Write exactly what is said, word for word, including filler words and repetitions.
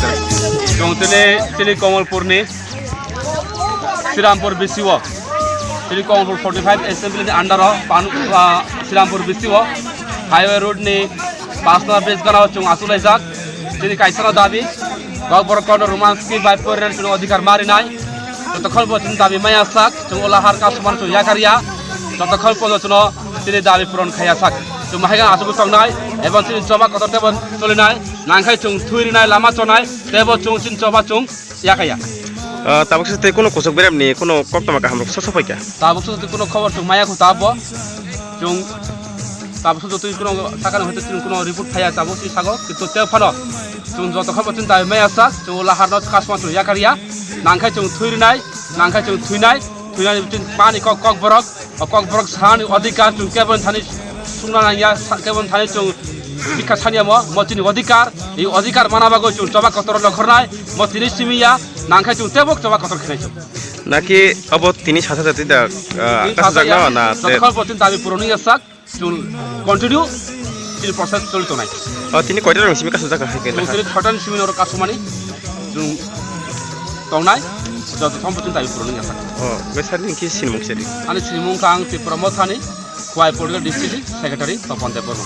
Chwng tini, tini Komolpurni Srirampur B C O, tini Komolpur forty five assembly ni under o Panu, ah, Srirampur B C O highway road ni Pasna bridge gana o chwng achuk laijak. Tini kaisa no dabi, Kokborok kono Roman script bai porinani chwng odhikar ma rinai. Jotokhon bo chwng dabi maya sak, chwng ola har kasumar chwng yakarya. Jotokhon bo chwng tini dabi puron khaya sak. Chwng mahai gana achuk tongnai, ebong tini choba kotor tebo cholinai, nangkhai chwng thui rinai, lama chonai, tebo chwng chini choba chwng yakaya. Ah, tabuk se tei kuno kusuk berem ni kuno koktoma kaham rok soso paikha. Tabuk se tei kuno khobor chwng maya khu tabo. Chwng tabuk se tei kuno sakano hoite chwng kuno report phaya tabuk se sago. Kintu tei phano chwng joto khobor chwng dai maya sak, chwng lahar no kasma chwng yakarya. Nangkhai chwng thui rinai, nangkhai chwng thuinai, thuinai chwng pani kok, Kokborok. O Kokborok sani odhikar chwng kebo thani sungna nangya, sa-, kebo thani chwng bikha sani amo, mo chini odhikar, ei odhikar mana bagwi chwng choba kotor lokhornai, mo tini simiya, nangkhai chwng tebok choba kotor khenai chwng. Naki abo tini sasa jati da, ah, Tini kasa sasa jakna ya, na te? Jotokhon bo chini dabi puron wngya sak, chwng continue chini process choli tongnai. O tini koita rong simi kasa jaka hai khe Chwng tini thotan simi noro kasumani, chwng tongnai, jotokhon bo chini dabi puron wngya sak. O, besar ni ki sinmung sedi. Ani sinimung kha ang Tripura Mothani, Khowai Political District Secretary Topon Debbarma.